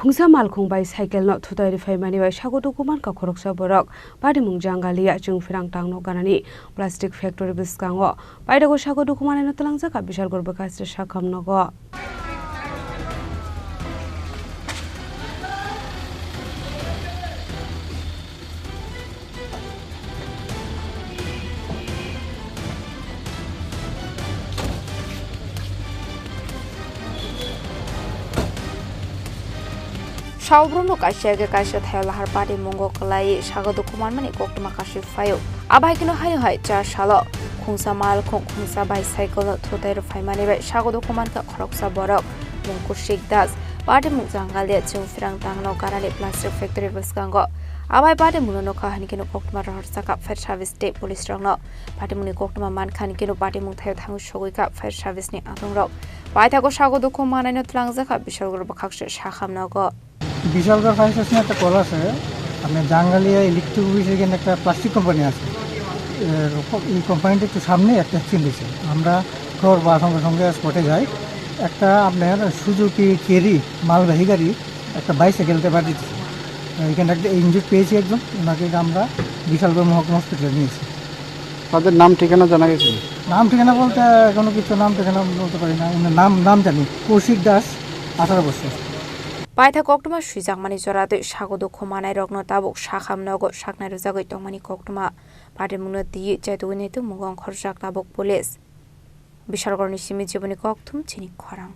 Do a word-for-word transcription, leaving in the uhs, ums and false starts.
Khungsa malkhung bai cycle no thutai rwphaimani bai sago dukhu mankha khoroksa borok. Patimung Jangalia Chwngphrang tangno ganani plastic factory bwskango paithago sago dukhu manaino twlangjakha Bishalgarh bwkhaksra sakham nogo. Saobrumno kaisa age kaisa thaio lahar parimungo kwlai sago dukhu manmani koktwma kasui phaio. Abai kheno haino hai cha salo khungsa malkhung khungsa bai cycle no thutai rwphaimani bai sago dukhu mankha khoroksa borok mung Kushik Das. Patimung Jangalia Chwngphrang tangno ganani plastic factory bwskango. Abai patimungno nokha hwnwi kheno koktwma rohorjakha fire service tei police rokno. Patimungni koktwma mankha hwnwi kheno patimung thaio thangwi sogwikha fire service ni adongrok. Paithago sago dukhu manaino twlangjakha Bishalgarh bwkhaksra sakham nogo. Bishalgarh fire স্টেশনে একটা কল আছে, আপনার জাঙ্গালিয়া ইলেকট্রিক অফিসে এখানে একটা plastic company আছে। এর ক-, এই কোম্পানিটা একটু সামনে একটা অ্যাক্সিডেন্ট হয়েছে। আমরা খবর পাওয়ার সঙ্গে সঙ্গে স্পটে যাই। একটা আপনার সুজুকি কেরি মালবাহী গাড়ি একটা বাইসাইকেলতে বাড়ি দিচ্ছে। এখানে একটা ইনজুর্ড পেয়েছি একজন, ওনাকে আমরা বিশালগড় মহকুমা হসপিটালে নিয়েছি। তাদের নাম ঠিকানা জানা গেছে? নাম ঠিকানা বলতে এখনো কিছু নাম ঠিকানা বলতে পারি না। ওনার নাম, নাম জানি, কৌশিক দাস, আঠারো বছর। Paithak koktwma swijakmani jora twi sago dukhu manairokno tabuk sakham nogo saknai rwjagwi tongmani koktwma. Patimungno twiwi chaitugwi naitukmungo ongkhorjak tabuk police. Bishalgarhni simi Jiboni Kokthum chini khorang.